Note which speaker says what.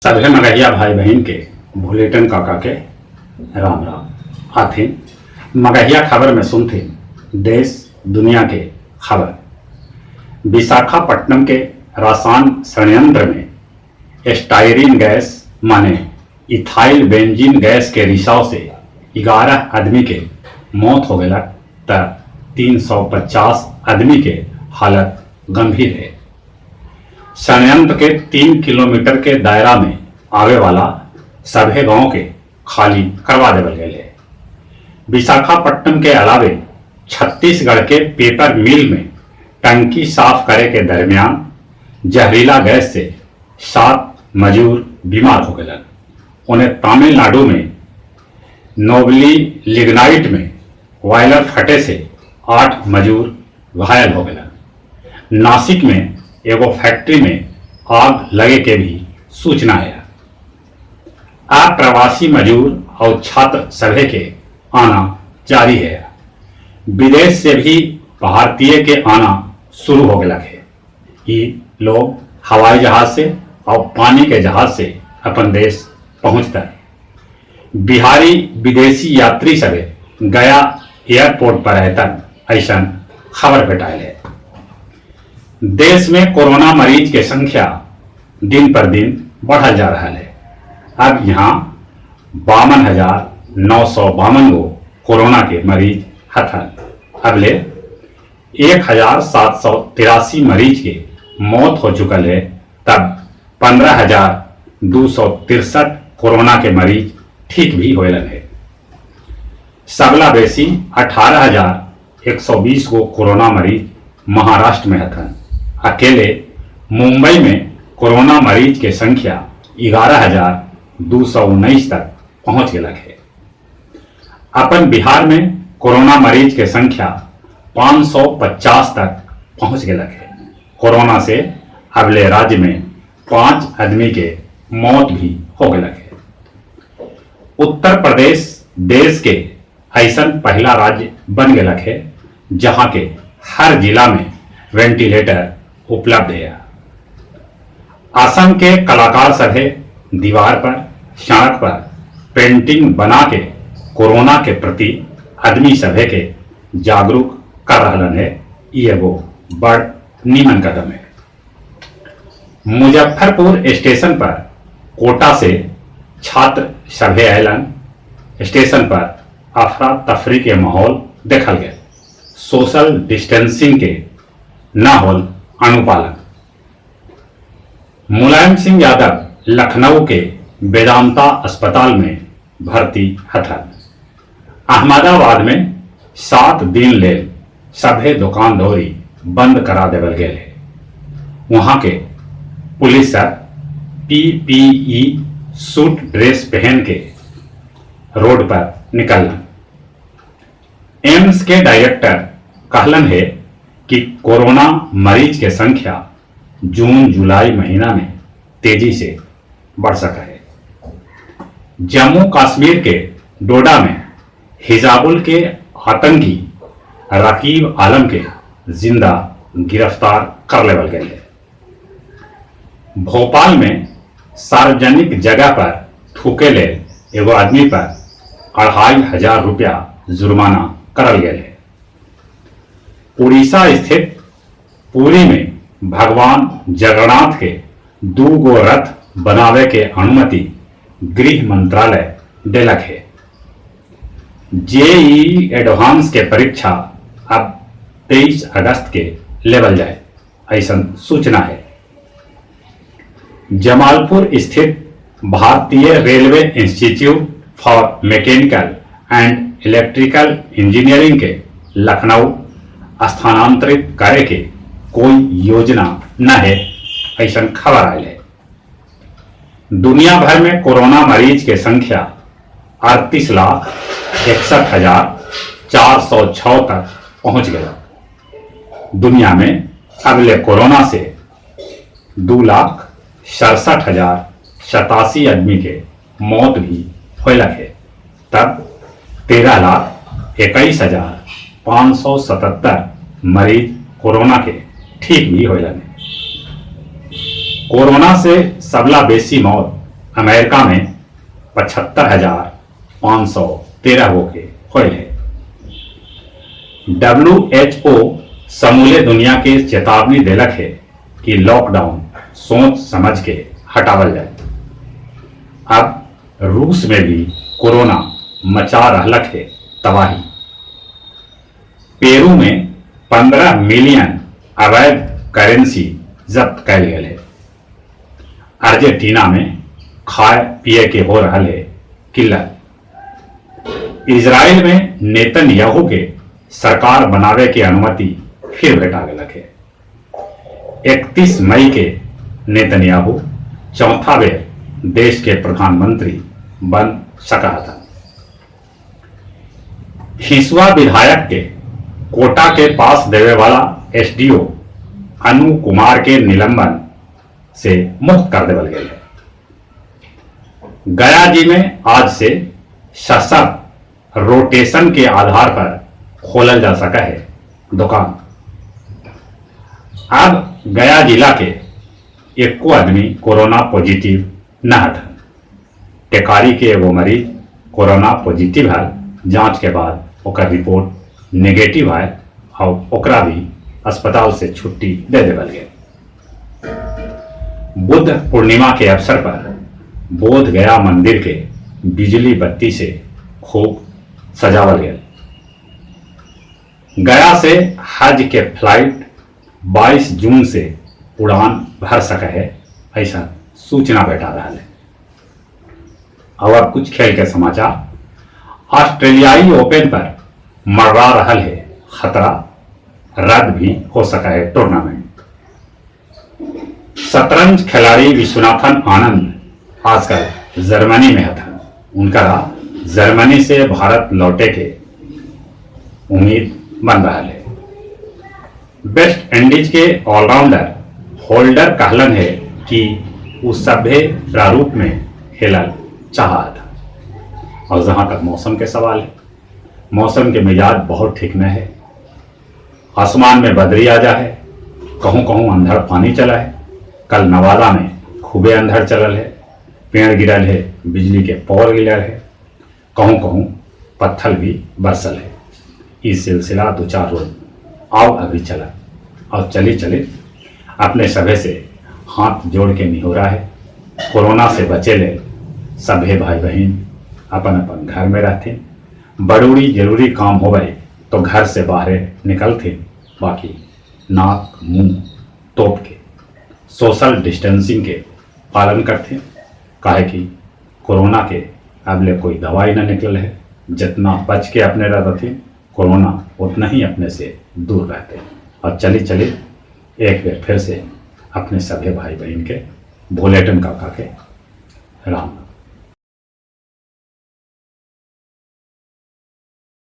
Speaker 1: सभे मगहिया भाई बहिन के भुलेटन काका के राम राम। आथिन मगहिया खबर में सुनथिन देश दुनिया के खबर। विशाखापट्टनम के रसायन संयंत्र में स्टाइरिन गैस माने इथाइल बेंजीन गैस के रिसाव से 11 आदमी के मौत हो गेलक त 350 आदमी के हालत गंभीर है। संयंत्र के 3 किलोमीटर के दायरा में आवे वाला सभे गांव के खाली करवा देवल गए है। विशाखापट्टनम के अलावे छत्तीसगढ़ के पेपर मिल में टंकी साफ करे के दरमियान जहरीला गैस से 7 मजदूर बीमार हो गए। उन्हें तमिलनाडु में नोबली लिग्नाइट में वायलर फटे से 8 मजदूर घायल हो गए। नासिक में एगो फैक्ट्री में आग लगे के भी सूचना है। अप्रवासी मजदूर और छात्र सभे के आना जारी है। विदेश से भी भारतीय के आना शुरू हो गया है। ये लोग हवाई जहाज से और पानी के जहाज से अपन देश पहुंचता है। बिहारी विदेशी यात्री सभे गया एयरपोर्ट पर रहता ऐसा खबर भेटायल है। देश में कोरोना मरीज के संख्या दिन पर दिन बढ़ल जा रहा है। अब यहाँ 52,952 गो कोरोना के मरीज हथन। अबले 1,783 मरीज के मौत हो चुकल है, तब 15,263 कोरोना के मरीज ठीक भी होलन है। सबला बेसी 18,120 गो कोरोना मरीज महाराष्ट्र में हथन। अकेले मुंबई में कोरोना मरीज के संख्या 11,219 तक पहुंच गया है। अपन बिहार में कोरोना मरीज के संख्या 550 तक पहुंच गया है। कोरोना से अगले राज्य में 5 आदमी के मौत भी हो गया है। उत्तर प्रदेश देश के ऐसा पहला राज्य बन गया है जहां के हर जिला में वेंटिलेटर उपलब्ध है। असम के कलाकार सभे दीवार पर सड़क पर पेंटिंग बना के कोरोना के प्रति आदमी सभे के जागरूक कर रहा है। ये एगो बड़ नीमन कदम है। मुजफ्फरपुर स्टेशन पर कोटा से छात्र सभे आयलन। स्टेशन पर अफरा तफरी के माहौल देखल गया। सोशल डिस्टेंसिंग के न होल अनुपालन। मुलायम सिंह यादव लखनऊ के वेदांता अस्पताल में भर्ती हथन। अहमदाबाद में 7 दिन ले सभे दुकान दौरी बंद करा देवल गए है। वहां के पुलिस सब पीपीई सूट ड्रेस पहन के रोड पर निकलन। एम्स के डायरेक्टर कहलन है कि कोरोना मरीज के संख्या जून जुलाई महीना में तेजी से बढ़ सका है। जम्मू कश्मीर के डोडा में हिजाबुल के आतंकी रकीब आलम के जिंदा गिरफ्तार कर लेवल गए है। भोपाल में सार्वजनिक जगह पर थूके ले एगो आदमी पर 2,500 रुपया जुर्माना करल गया है। उड़ीसा स्थित पुरी में भगवान जगन्नाथ के 2 गो रथ बनावे के अनुमति गृह मंत्रालय देलक है। जेईई एडवांस के परीक्षा अब 23 अगस्त के लेवल जाए ऐसा सूचना है। जमालपुर स्थित भारतीय railway institute for mechanical and electrical engineering के लखनऊ स्थानांतरित करे के कोई योजना न है ऐसा खबर आयल है। दुनिया भर में कोरोना मरीज के संख्या 38,61,406 तक पहुंच गया। दुनिया में अगले कोरोना से 2,67,087 आदमी के मौत भी होलक है, तब 13,21,577 मरीज कोरोना के ठीक भी होलन है। कोरोना से सबला बेसी मौत अमेरिका में 75,513 गो के होल है। WHO समूले दुनिया के चेतावनी देलक है कि लॉकडाउन सोच समझ के हटावल जाए। अब रूस में भी कोरोना मचा रहलक है तबाही। पेरू में 15 मिलियन अवैध करेंसी जब्त कैल गेल है। अर्जेंटीना में खाए पिए के हो रहा है किल्लत। इजराइल में नेतन्याहू के सरकार बनावे के अनुमति फिर भेटा गलक है। 31 मई के नेतन्याहू चौथा बेर देश के प्रधानमंत्री बन सका था। हिसुआ विधायक के कोटा के पास देवे वाला एसडीओ अनु कुमार के निलंबन से मुक्त कर देवल गया है। गया जी में आज से सशर्त रोटेशन के आधार पर खोलल जा सका है दुकान। अब गया जिला के एको आदमी कोरोना पॉजिटिव न हटन। टेकारी के एगो मरीज कोरोना पॉजिटिव है, जांच के बाद ओकर रिपोर्ट नेगेटिव आए और ओकरा भी अस्पताल से छुट्टी दे देवल गया। बुद्ध पूर्णिमा के अवसर पर बोध गया मंदिर के बिजली बत्ती से खूब सजावल गया। गया से हज के फ्लाइट 22 जून से उड़ान भर सके है, ऐसा सूचना बैठा रहा है। और अब कुछ खेल के समाचार। ऑस्ट्रेलियाई ओपन पर मर्रा रहा है खतरा, रद्द भी हो सका है टूर्नामेंट। शतरंज खिलाड़ी विश्वनाथन आनंद आजकल जर्मनी में था। उनका जर्मनी से भारत लौटे के उम्मीद बन रहा है। वेस्ट इंडीज के ऑलराउंडर होल्डर कहलन है कि वो सभ्य प्रारूप में खेलल चाहा था। और जहां तक मौसम के सवाल है, मौसम के मिजाज बहुत ठीक न है। आसमान में बदरी आ जा है, कहूँ कहूँ अंधड़ पानी चला है। कल नवादा में खूबे अंधड़ चलल है, पेड़ गिरल है, बिजली के पोल गिरल है, कहूँ कहूँ पत्थर भी बरसल है। ये सिलसिला 2-4 रोज आओ अभी चला और चले चले अपने सभे से हाथ जोड़ के निहोरा है, कोरोना से बचे ले सभे भाई बहन अपन अपन घर में रहते। बरूरी जरूरी काम हो गए तो घर से बाहर निकलते, बाकी नाक मुंह तोप के सोशल डिस्टेंसिंग के पालन करते। काहे कि कोरोना के अब ले कोई दवाई न निकल है। जितना बच के अपने रहते कोरोना उतना ही अपने से दूर रहते। और चले चले एक बार फिर से अपने सभी भाई बहन के भोलेटन काका के राम।